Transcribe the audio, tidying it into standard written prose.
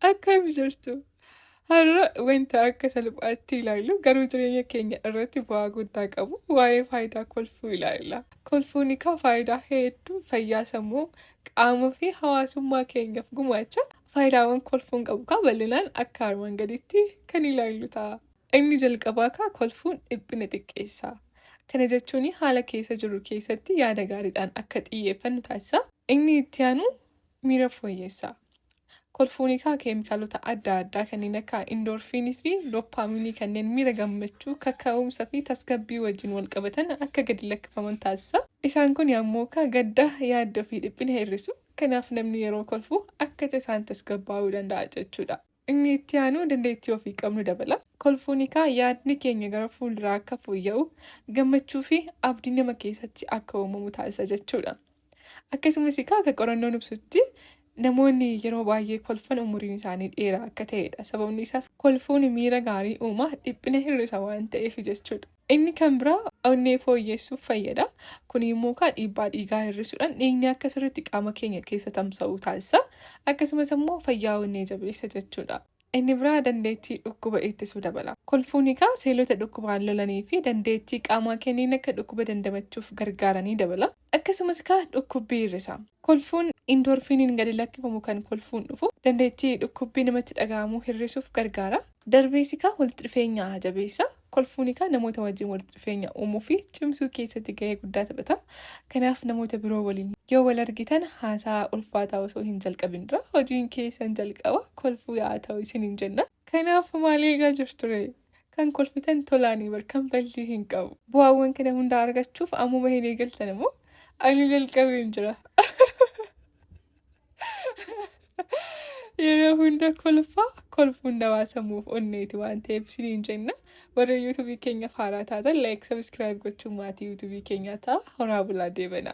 Akkam jirtu? Har'a wanta akka salphaatti ilaallu garuu jireenya keenya irratti bu'aa guddaa qabu waa'ee faayidaa kolfuu ilaalla. Kolfuun egaa faayidaa hedduu fayyaa sammuu, qaama fi hawaasummaa keenyaaf gumaacha. Faayidaawwan kolfuun qabu kaa bal'inaan akka armaan gadiitti kan ilaallu ta'a. Inni jalqabaa kaa kolfuun dhiphina xiqqeessa. Kana jechuun haala keessa jirru keessatti yaada gaariidhaan akka xiyyeeffannu taasisa. Inni itti aanu miira fooyyessa. Kolfuun kaa keemikaalota adda addaa kanneen akka indoorfiinii fi dooppaaminii kanneen miira gammachuu, kaka'umsa fi tasgabbii wajjin wal qabatan akka gadi lakkifaman taasisa. Isaan kun ammoo kaa gadda, yaaddoo fi dhiphina hir'isu. Kanaaf namni yeroo kolfu akka tasaan tasgabbaa'uu danda'a jechuudha. Inni itti aanu dandeettii ofii qabnu dabala. Kolfuun kaa yaadni keenya gara fuulduraa akka fooyya'u, gammachuu fi abdii nama keessatti akka uumamu taasisa jechuudha. Akkasumas egaa akka qorannoon ibsutti namoonni yeroo baay'ee kolfan umuriin isaanii dheeraa akka ta'edha. Sababni isaas kolfuun miira gaarii uuma, dhiphina hir'isa waan ta'eef jechuudha. Inni kan biraa onnee fooyyessuuf fayyada. Kun immoo kaa dhiibbaa dhiigaa hir'isuudhaan dhiigni akka sirriitti qaama keenya keessa tamsa'u taasisa. Akkasumas immoo fayyaa onnee jabeessa jechuudha. Inni biraa dandeettii dhukkuba ittisuu dabala. Kolfuun egaa seelota dhukkubaan lolanii fi dandeettii qaamaa kanneen akka dhukkuba dandamachuuf gargaaranii dabala. Akkasumas egaa dhukkubbii hir'isa. Kolfuun indoorfiiniin gadi lakkifamu kan kolfuun dhufu dandeettii dhukkubbii namatti dhaga'amu hir'isuuf gargaara. Darbees egaa walitti dhufeenya jabeessa. Kolfuun egaa namoota wajjin walitti dhufeenya uumuu fi cimsuu keessatti gahee guddaa taphata. Kanaaf namoota biroo waliin yoo wal argitan haasaa ulfaataa osoo hin jalqabin dura hojiin keessan jalqaba kolfuu yaa ta'u isiniin jenna. Kanaaf maal eegaa jirtu ree? Kan kolfitan tolaanii bar kanfaltii hin qabu. Bu'aawwan kana hunda argachuuf ammuma hin eegaltan immoo ani jalqabeen jira. Yeroo hunda kolfaa kolfuun dawaa sammuuf onneeti waan ta'eef isiniin jenna. Warra yuutuubii keenyaaf haaraa taatan like subscribe gochuun maatii yuutuubii keenyaa ta'a. Horaa bulaa deebanaa.